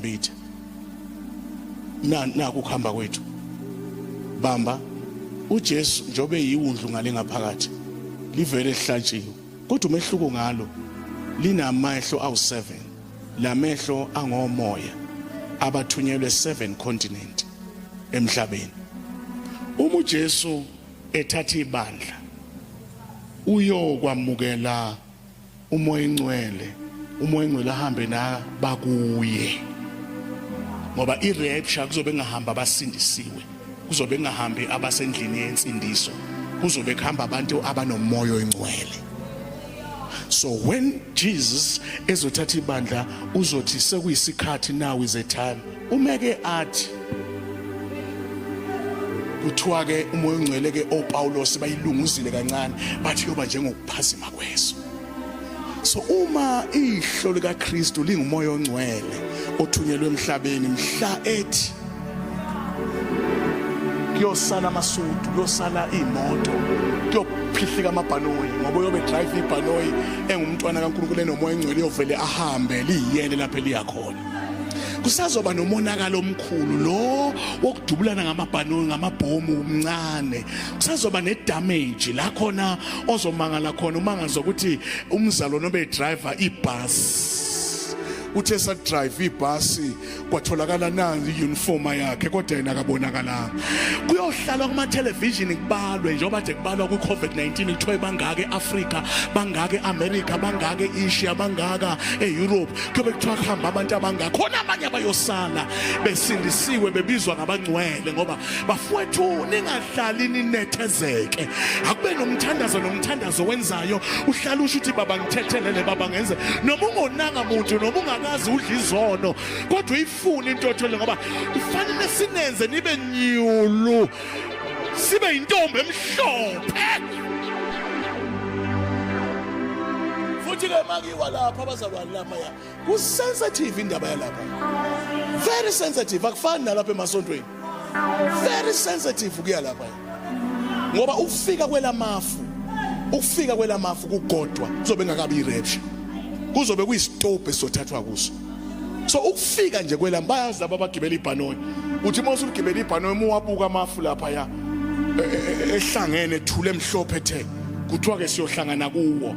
Nambitha. Na naku kuhamba kwethu. Bamba uJesu njobe yiwundlu ngale ngaphakathi livele lihlatshiwe. Kodwa umehluko ngalo linamehlo awu7. Lamehlo angomoya abathunyelwe 7 continent emhlabeni. Uma uJesu ethatha ibandla uyokwamukela umoya ingcwele, umoya ingcwele ahambe nabakuye, ngoba irapture kuzobe ngahamba abasindisiwe, kuzobe kungahambi abasendlini yensindiso, kuzobe kuhamba abantu abanomoya oyingcwele. So when Jesus ezothatha ibandla uzothi sekuyisikhathi, now is a time. Umeke athi kuthiwa ke umoya ongcwele ke oPaulos bayilunguzile kancane, bathi yoba njengokuphazima kweso. So uma ihlo likaKristu lingumoya ongcwele othunyelwe emhlabeni, mhla ethi kuyosala amasudu, kuyosala imoto, kuyophihlika amabhanoyi, ngoba uyobe drive ibhanoyi engumntwana kaNkulunkulu enomoya ongcwele, uyovele ahambe liyiyele lapho eliya khona. Kusazoba nomonakalo omkhulu lo wokudubulana ngamabhanoyi, ngamabhomu umncane. Kusazoba nedamage la khona ozomangala khona, umangaza ukuthi umzalwane obe driver ibus uthe sa drive ibhasi kwatholakala nanzi uniform yakhe, kodwa yena akabonakalanga. Kuyohlalwa kuma television kubalwe njengoba nje kubalwa ku COVID-19, kuthiwe bangaka eAfrica, bangaka eAmerica, bangaka eAsia, bangaka eEurope. Kuyobe kuthiwa kuhamba abantu abangaka khona, abanye abayosala besindisiwe bebizwa ngabangcwele. Ngoba bafowethu, ningahlali ninethezeke, akube nomthandazo, nomthandazo wenzayo uhlala usho ukuthi baba ngithethelele, baba ngenze, noma ungonanga muntu, noma ungakazi udla izono, kodwa uyifuna into othole, ngoba kufanele sinenze nibe nyulu, sibe intombi emhlophe. Futhi ke makiwa lapha abazalwane lapha ya ku sensitive indaba yalapha, very sensitive, akufani nalapha emasontweni, very sensitive kuya lapha, ngoba ukufika kwelamafu, ukufika kwelamafu kugodwa kuzobe ngakabi irapture, kuzobe kuyisitope esizothathwa kuso. So ukufika nje kwelami, bayazi laba abagibela ibhanoyi, uthi uma usuligibela ibhanoyi, uma uwabuka amafu lapha ya ehlangene ethule emhlophe ethe, kuthiwa ke siyohlangana kuwo,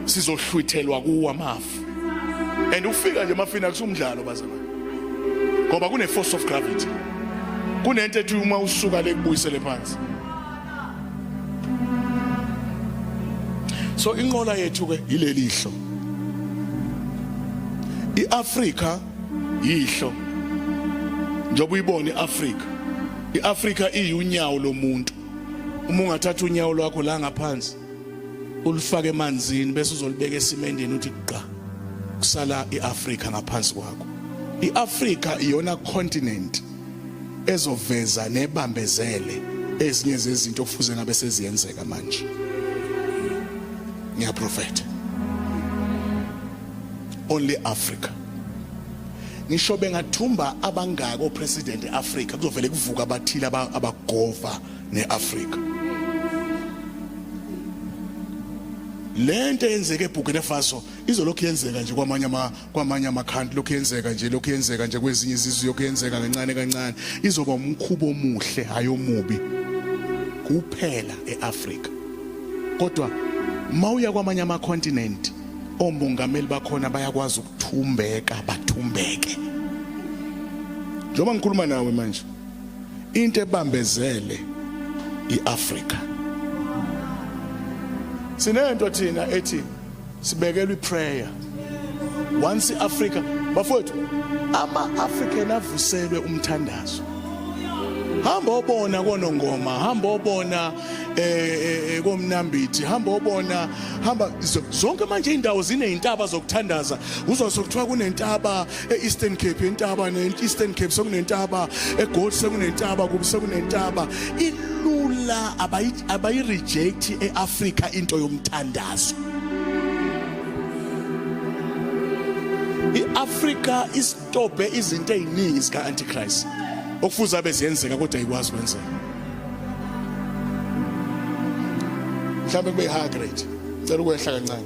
sizohlwithelwa kuwo amafu. And ufika nje emafini akusumdlalo bazalwane, ngoba kune force of gravity, kunento ethi uma usuka le kubuyisele phansi. So inqola yethu ke yileli ihlo, iAfrika yihlo, njengoba uyibona iAfrika, iAfrika iyunyawo lomuntu. Uma ungathatha unyawo lwakho la ngaphansi ulifake emanzini bese uzolibeka esimendeni, uthi qa, kusala iAfrika ngaphansi kwakho. IAfrika iyona continent ezoveza nebambezele ezinye zezinto okufuze ngabe seziyenzeka manje. Ngiyaprofetha, only Africa. Ngisho bengathumba abangaka opresident eAfrica, kuzovele kuvuka abathile abagova neAfrica. Lento eyenzeke eBurkina Faso izolokhu yenzeka nje kwamanye ama kwamanye amakhanti, lokhu yenzeka nje, lokhu yenzeka nje kwezinye izizwe, lokhu yenzeka kancane kancane, izoba umkhubo omuhle, hayi omubi, kuphela eAfrika. Kodwa mawuya kwamanye ama continent, omongameli bakhona bayakwazi ukuthumbeka, bathumbeke. Njengoba ngikhuluma nawe manje, into ebambezele iAfrika, sinento thina ethi sibekelwe iprayer once iAfrica. Bafowethu, ama-African avuselwe umthandazo. Hamba obona konongoma, hamba obona komnambithi, hamba obona, hamba zonke manje indawo zinezintaba zokuthandaza. Uzwa sokuthiwa kunentaba eEastern Cape, intaba neEastern Cape sekunentaba, eGold sekunentaba, kubi sekunentaba. Ilula abayi reject eAfrica into yomthandazo. IAfrica istobhe izinto eziningi zika Antichrist okufuze abe ziyenzeka, kodwa ayikwazi kwenzeka. Mhlawumbe kube high grade. Cela ukwehla kancane,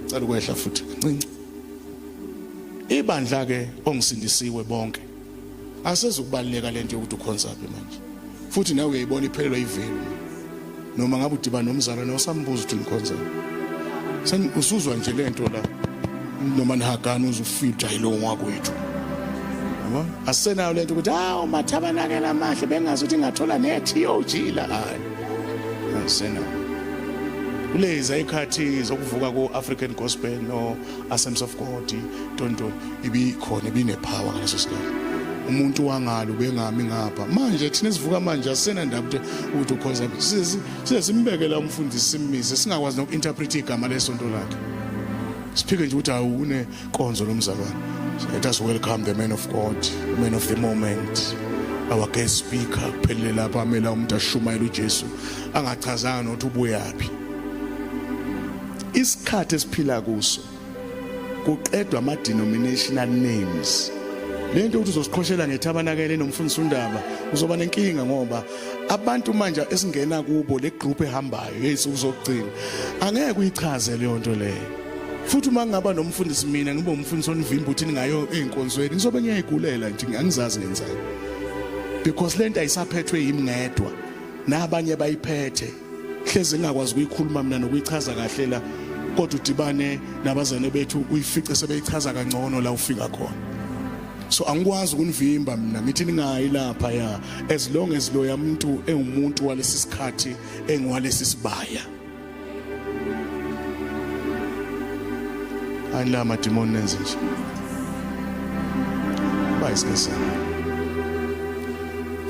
cela ukwehla futhi kancinci. Ibandla ke ongisindisiwe bonke asezukubaluleka lento yokuthi ukhonza phi manje. Futhi nawe uyayibona iphelelwa ivelu. Noma ngabe udibana nomzalwane osambuza ukuthi nikhonza. Sen usuzwa nje lento la. Noma nihagana uzufilter yilo wakwethu. Yabo? Asenayo lento ukuthi hawu mathabanakela amahle bengazi ukuthi ngathola ne TOG la. Hayi. Asenayo. Kulezi ikhathi zokuvuka ko African Gospel no Assemblies of God tonto ibikhona ibinepower ngaleso sikhathi umuntu wangalo bengami ngapha manje thina sivuka manje asena ndaba ukuthi ukhonza size simbekela umfundisi simmise singakwazi nokuinterpret igama lesonto lakhe siphike nje ukuthi awu unenkonzo lomzalwane. Let us welcome the man of God, man of the moment, our guest speaker. Kuphelele lapha amela umuntu ashumayela uJesu angachazanga nokuthi ubuyaphi. Isikhathi esiphila kuso kuqedwa ama denominational names. Lento ukuthi uzosiqhoshela ngethabanakele nomfundisi undaba uzoba nenkinga ngoba abantu manje esingena kubo le group ehambayo yezinsuku zokugcina angeke uyichaze leyo nto leyo. Futhi uma ngingaba nomfundisi mina ngibe umfundisi onivimba ukuthi ningayo ezinkonzweni ngizobe ngiyayigulela nje angizazi ngenzani. Because lento ayisaphethwe yimi ngedwa nabanye bayiphethe. Hleze ngingakwazi ukuyikhuluma mina nokuyichaza kahle la kodwa udibane nabazane bethu uyifice sebeyichaza kangcono la ufika khona. So angikwazi ukunivimba mina ngithi ningayi lapha ya as long as loya muntu engumuntu walesi sikhathi engiwalesi sibaya. Ani la madimoni nenze nje. Bayisikesana.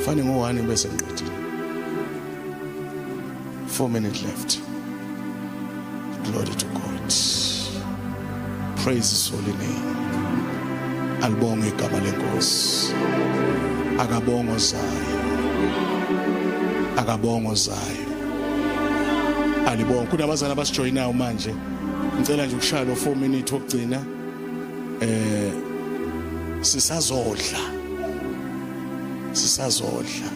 Fane ngo-1 bese ngiqedile. 4 minutes left. Glory to God. Praise his holy name. Alibonge igama lenkosi. Akabongo zayo. Akabongo zayo. Alibonge. Kunabazali abasijoyinayo manje. Ngicela nje ukushaya lo 4 minutes wokugcina. Eh sisazodla. Sisazodla.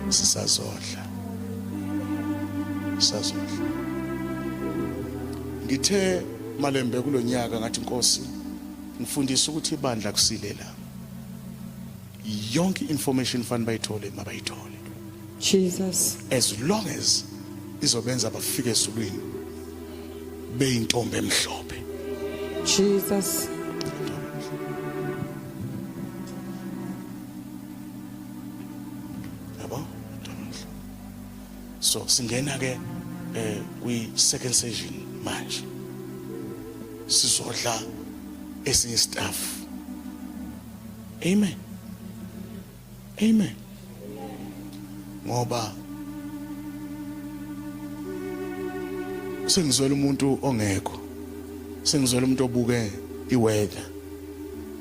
Sisazodla. Sisazodla. Ngithe malembe kulonyaka ngathi Nkosi ngifundisa ukuthi ibandla kusile la. Yonke information fanele bayithole mabayithole. Jesus. As long as izobenza bafike ezulwini beyintombi emhlophe. Jesus. Yabo? So singena ke eh kwi second session manje. Sizodla esinye staff. Amen. Amen. Ngoba sengizwela umuntu ongekho. Sengizwela umuntu obuke iweather.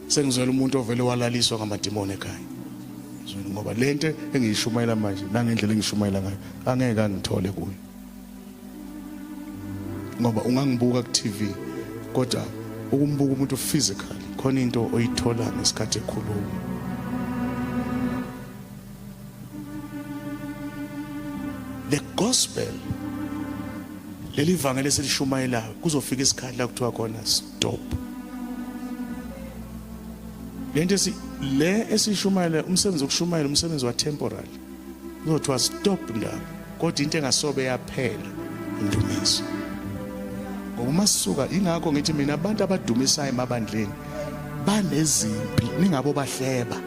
Sengizwela umuntu ovele walaliswa ngamadimoni ekhaya. Ngoba lento engiyishumayela manje nangendlela engishumayela ngayo angeke angithole kuyo. Ngoba ungangibuka ku TV kodwa ukumbuka umuntu physically khona into oyithola ngesikhathi ekhuluma. The gospel leli vangeli esilishumayelayo kuzofika isikhathi la kuthiwa khona stop. Lento esi le esishumayela umsebenzi wokushumayela umsebenzi wa temporary. Kuzothiwa stop ndaba kodwa into engasobe yaphela indumiso. Ngoba uma sisuka ingakho ngithi mina abantu abadumisayo emabandleni banezimpi ningabo bahleba.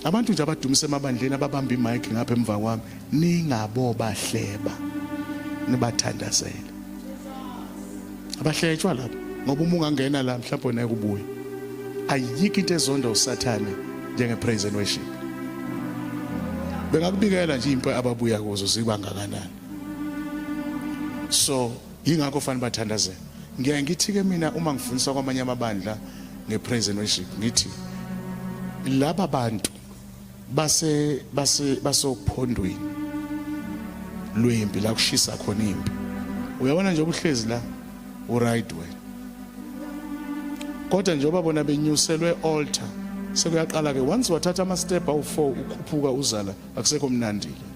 Abantu nje abadumisa emabandleni ababamba imic ngapha emva kwami ningabo bahleba nibathandazele. Abahletshwa lapha ngoba uma ungangena la mhlawumbe wena kubuye. Ayikho into ezonda uSathane njenge praise and worship. Bengakubikela nje impi ababuya kuzo ziba ngakanani. So yingakho fanele bathandazele. Ngiyaye ngithi ke mina uma ngifundisa kwamanye amabandla nge praise and worship ngithi laba bantu base base basophondweni lwempi la kushisa khona impi. Uyabona nje ubuhlezi la uright wena. Kodwa njengoba bona benyuselwe altar sekuyaqala ke once wathatha ama step awu4 ukhuphuka uzala akusekho mnandi ke.